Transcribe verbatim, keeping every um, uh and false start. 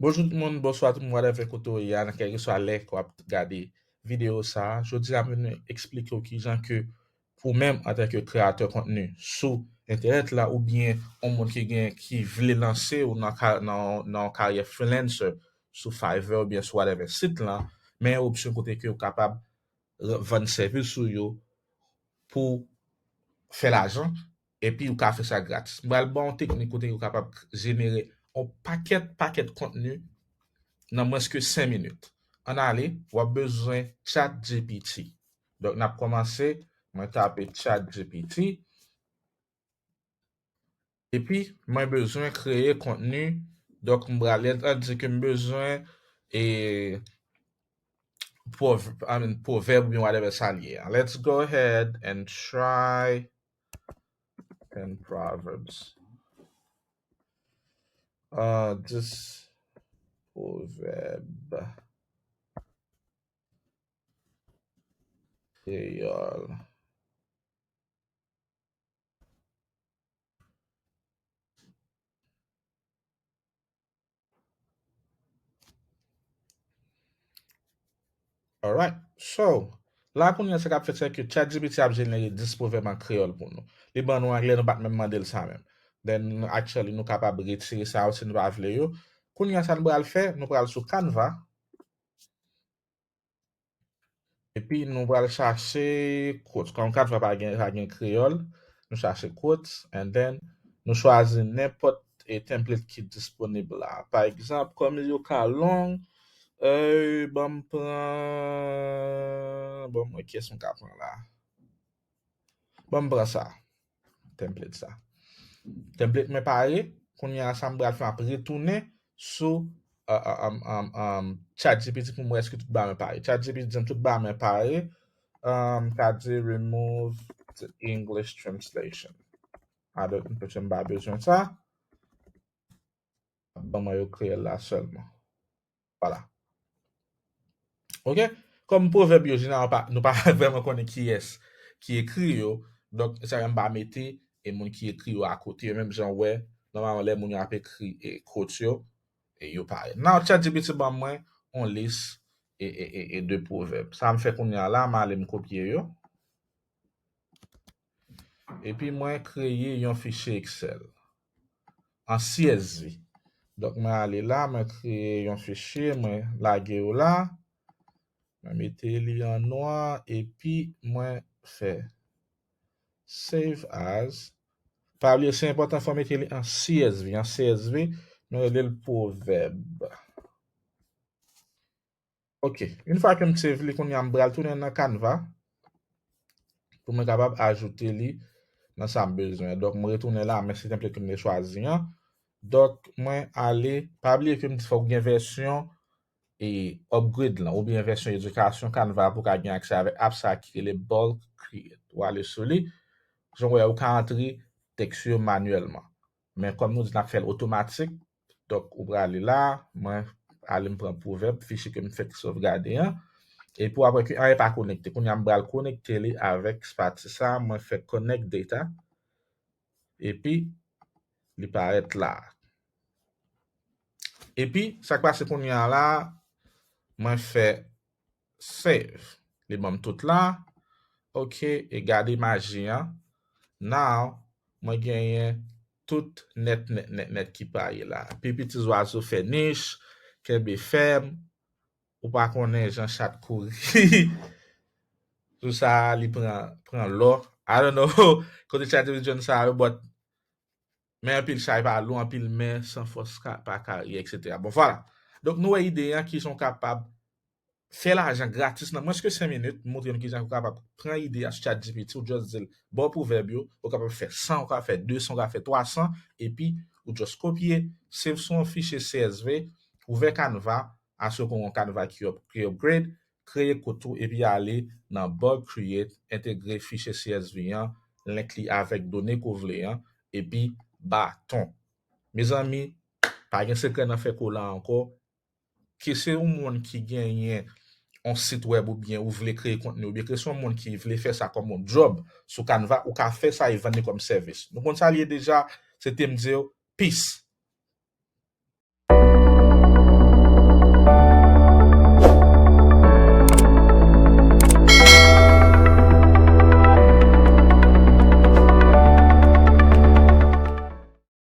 Bonjou tout moun, bonswa tout moun, whatever kote w ye a, nan kèlkeswa lè ke w ap gade videyo sa a. Jodi a, m vin eksplike w kijan ke pou menm antanke kreyatè kontni sou entènèt la oubyen yon moun ki gen, ki vle lanse w nan ka, nan, nan yon karyè freelancer sou Fiverr oubyen sou whatever sit la, men yon opsyon kote ke w kapab r-, vann sèvis ou yo pou fè lajan, epi ou ka fè sa gratis. M pral ba w yon teknik kote ou kapab jenere yon pakèt, pakèt kontni nan mwens ke senk minit. Ann ale, w ap bezwen ChatGPT. Donk, n ap kòmanse, mwen tape ChatGPT. Epi, mwen bezwen kreye kontni. Donk, m pral, lè l di ke m bezwen, e, prov-, I mean, pwovèb oubyen whatever sa l ye. Let's go ahead and try and proverbs. Uh, this proverb. Kreyòl. Alright. So, la kounye a sa k ap fèt se ke ChatGPT ap jenere dis pwovèb an kreyòl pou nou. Li ban nou anglè, nou pa t menm mande l sa menm. Then, actually, nou kapab retire sa yo si nou pa vle yo. Kounye a sa nou pral fè, nou pral sou Canva. Epi nou pral chache quotes. Kòm Canva pa gen, pa gen kreyòl, nou chache quotes, and then nou chwazi nenpòt, e, template ki disponib la. Pa egzanp, kòm yo ka long, e, ban m pran, bon, mwen, kiyès mwen ka pran la? Bon, m pran sa. Template sa. Template mwen pare. Kounye a, sa m pral fè, m ap retounen sou, uh, uh, um, um, um, ChatGPT pou m wè èske tout bagay mwen pare. ChatGPT di m tout bagay mwen pare. Um, ka di remove the English translation. Adòt, m pa bezwen sa. Ban mwen yo kreyòl la sèlman. Vwala. Oke? Kòm pwovèb yo, jeneral, pa, nou pa vrèman konnen kiyès ki ekri yo. Donk, sa fè m pa mete, e, moun ki ekri yo akote yo, menm jan w wè, nòmalman, lè moun yo ap ekri, e, quotes yo, e, yo parèt. Now, ChatGPT ban mwen yon lis, e, e, e, e de pwovèb. Sa m fè kounye a la, m ale m kopye yo. Epi mwen kreye yon fichye Excel an C S V. Donk, mwen ale la, mwen kreye yon fichye, mwen lage yo la. Mwen mete li an nwa, epi mwen fè save as. Pa bliye, se enpòtan fò w mete li an C S V. An C S V, nou rele l pwovèb. Ok, yon fwa ke m save li, kounye a m pral tounen nan Canva pou mwen kapab ajoute li nan sa m bezwen. Donk, mwen retounen la, men se template ke m te chwazi an. Donk, mwen ale, pa bliye ke m di fòk gen vèsyon e upgrade lan, oubyen vèsyon edikasyon Canva pou w ka gen aksè avèk app sa ki rele Bulk Create. W ale sou li, jan w wè, ou ka antre tèks yo manyèlman. Men kòm nou di n ap fè l otomatik, donk ou prale la, mwen ale m pran pwovèb, fichye ke m fèk sovgade an. Epi w ap wè ke anyen pa konekte. Kounye a m pral konekte li avèk pati sa, mwen fè connect data. Epi, li parèt la. Epi, sa k pase kounye a la, mwen fè save. Li ban m tout la. Ok, e gade maji an. Now, mwen genyen tout nèt, nèt, nèt, nèt ki pare la. Pi piti zwazo fè nich, kenbe fèm. Ou pa konnen jan chat kouri. Sou sa, li pran, pran lò. I don't know kote chat yo jwenn sa yo, but men anpil chay pa lou, anpil men san fòs ka, pa ka riye, et cetera. Bon, vwala. Donk, nou wè ide an, kijan w kapab fè lajan gratis nan mwens ke senk minit, montre nou kijan ou kapab pran ide a sou ChatGPT, ou just di l, ba w pwovèb yo, ou kapab fè san, ou kapab fè de san, ou kapab fè twa san, epi ou just kopye, save sou yon fichye C S V, ouvè Canva, asire w gen yon Canva ki up-, ki upgrade, kreye kont ou, epi ale nan Bulk Create, entegre fichye C S V an, link li avèk done ke w vle an, epi baton. Mezanmi, pa gen sekrè nan fè kola ankò, ke se yon moun ki genyen yon sit wèb oubyen ou vle kreye kontni oubyen ke se yon moun ki vle fè sa kòm yon job sou Canva, ou ka fè sa e vann li kòm sèvis. Nou konn sa l ye deja, se te m di w, peace.